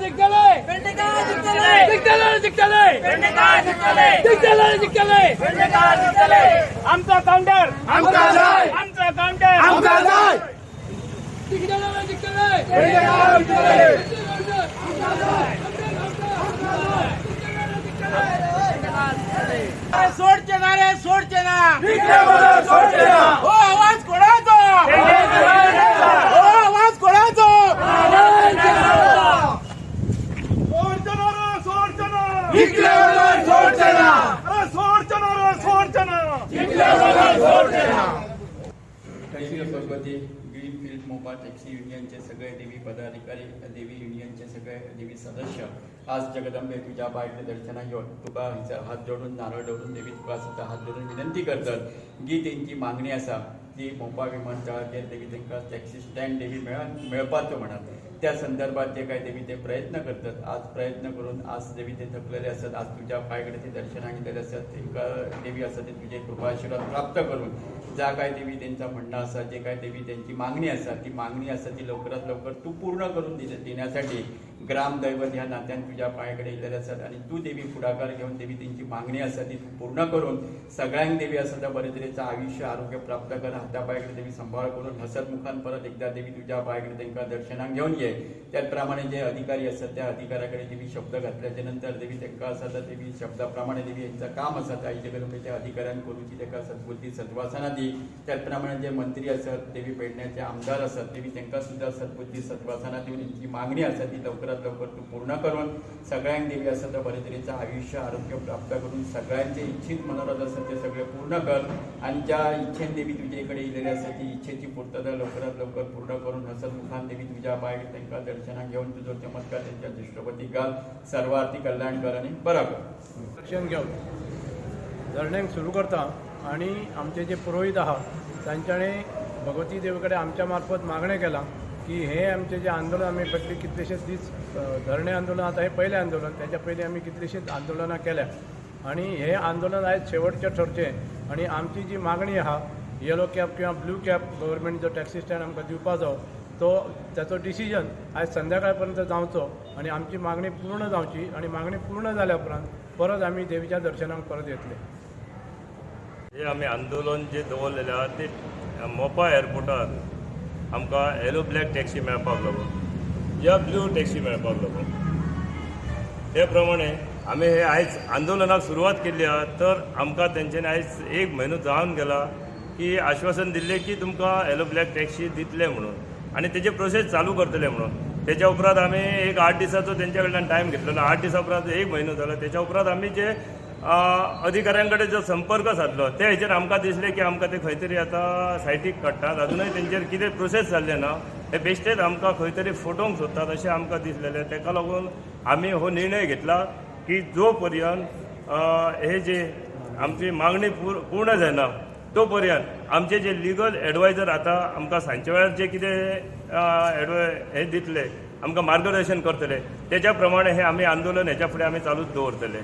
जिंकतले. पेडणेकार जिंकतले. जिंकतले, जिंकतले. पेडणेकार जिंकतले. जिंकतले, जिंकतले. पेडणेकार जिंकतले. आमचा काउंटर. आमका जाय. आमचा काउंटर. आमका जाय. जिंकतले, जिंकतले. पेडणेकार जिंकतले. अरे सोडचे ना रे, सोडचे ना. जिंकले बगर सोडचे ना. हो आवाज कोणाचा? हो आवाज कोणाचा? सोडचे ना रे, सोडचे ना. जिंकले बगर सोडचे ना. अरे सोडचे ना रे, सोडचे ना. जिंकले बगर सोडचे ना. देवी भगवती ग्रीनफील्ड मोपा टॅक्सी युनियनचे सगळे देवी पदाधिकारी, देवी युनियनचे सगळे देवी सदस्य आज जगदंबे तुझ्या पायकडे दर्शना घेऊन तुका हंसर हात जोडून, नारळ दवरून देवी तुका सुद्धा हात जोडून विनंती करतात की तेंची मागणी आसा ती मोपा विमानतळाचेर देवी तांकां टॅक्सी स्टँड देवी मेळपाचो म्हणत त्या संदर्भात जे काय देवी ते प्रयत्न करतात. आज प्रयत्न करून आज देवी ते थकलेले आसत. आज तुझ्या पायकडे ते दर्शनाक गेलेले आसत. तांकां देवी आसा ते तुजे कृपा आशिर्वाद प्राप्त करून ज्या काय देवी त्यांचा म्हणणं आसा, जे काय देवी त्यांची मागणी आसा, ती मागणी आसा ती लवकरात लवकर तू पूर्ण करून देण्यासाठी ग्रामदैवत ह्या नात्यान तुझ्या पायाकडे येयलेले आसात आणि तू देवी फुडाकार घेऊन देवी त्यांची मागणी आसा ती तू पूर्ण करून सगळ्यांक देवी आसा त्या बरे तरेचं आयुष्य आरोग्य प्राप्त कर. हातापायाकडे देवी सांबाळ करून हसतमुखान परत एकदा देवी तुझ्या पायाकडे तांकां दर्शनाक घेवन ये. त्याच प्रमाणे जे अधिकारी आसात त्या अधिकाऱ्याकडे देवी शब्द घातल्याच्या नंतर देवी तांकां आसा त्या देवी शब्दा प्रमाणे देवी यांचं काम आसा त्या जगदंबेच्या त्या अधिकाऱ्यान करूची ताका सद्बुद्धी सद्वासना दी. त्याच प्रमाणे जे मंत्री आसत, देवी पेडण्याचे आमदार आसत, देवी तांकां सुद्दां सद्बुद्धी सद्वासना दिवन यांची मागणी आसा ती लवकरात लवकर तू पूर्ण करून सगळ्यांक देवी आसा त्या बरे तरेचं आयुष्य आरोग्य प्राप्त करून सगळ्यांचे इच्छित मनोरथ आसा ते सगळे पूर्ण कर आणि ज्या इच्छेन देवी तुझ्या इकडे येयलेली आसा ती इच्छेची पूर्तता लवकरात लवकर पूर्ण करून हसतमुखान देवी तुझ्या पाय तांकां दर्शनाक घेवन तुजो चमत्कार त्यांच्या दृष्टपती घाल. सर्वार्थी कल्याण कर आणि बरो कर. दर्शन घेवन धरण्यांक सुरू करता आनी आमचे जे पुरोहीत आहा तांच्यानी भगवती देवी कडेन आमच्या मार्फत मागणें केलां की हे आमचें जें आंदोलन आमी फाटले कितलेशेच दीस धरणे आंदोलन, आतां हें पयलें आंदोलन, तेच्या पयलीं आमी कितलेशेच आंदोलनां केल्या आनी हें आंदोलन आयज शेवटचें ठरचें आनी आमची जी मागणी आहा, येलो कॅब किंवा ब्लू कॅब गव्हर्मेंट जो टॅक्सी स्टँड आमकां दिवपाचो तो ताचो डिसिजन आयज संध्याकाळ पर्यंत जावचो आनी आमची मागणी पूर्ण जावची आनी मागणी पूर्ण जाल्या उपरांत परत आमी देवीच्या दर्शनाक परत येतले. हे आमी आंदोलन जे दवरलेलें आहा ते मोपा एअरपोर्टार आमकां येलो ब्लॅक टॅक्सी मेळपाक लागून या ब्लू टॅक्सी मेळपाक लागून, ते प्रमाणे आमी हे आयज आंदोलनाक सुरवात केल्ली आहा. तर आमकां तेंच्यांनी आयज एक म्हयनो जावन गेला की आश्वासन दिल्लें की तुमकां येलो ब्लॅक टॅक्सी दितले म्हणून आनी तेजे प्रोसेस चालू करतले म्हणून. तेच्या उपरांत आमी एक 8 दिसाचो तेंच्या कडल्यान टायम घेतलेलो. 8 दिसां उपरांत एक म्हयनो जालो. तेच्या उपरांत आमी जे अधिकाऱ्यां कडेन जो संपर्क सादलो ते हेचेर आमकां दिसलें की आमकां ते खंय तरी आतां सायटीक काडटात, अजुनूय तेंचेर कितें प्रोसेस जाल्लें ना, हे बेश्टेच आमकां खंय तरी फटोवंक सोदतात अशें आमकां दिसलेलें. तेका लागून आमी हो निर्णय घेतला की जो पर्यंत हे जे आमची मागणी पूर्ण जायना तो पर्यंत आमचे जे लिगल एडवायजर आतां आमकां सांजच्या वेळार जे कितें हे दितले, आमकां मार्गदर्शन करतले, तेच्या प्रमाणे हे आमी आंदोलन हेच्या फुडें आमी चालूच दवरतले.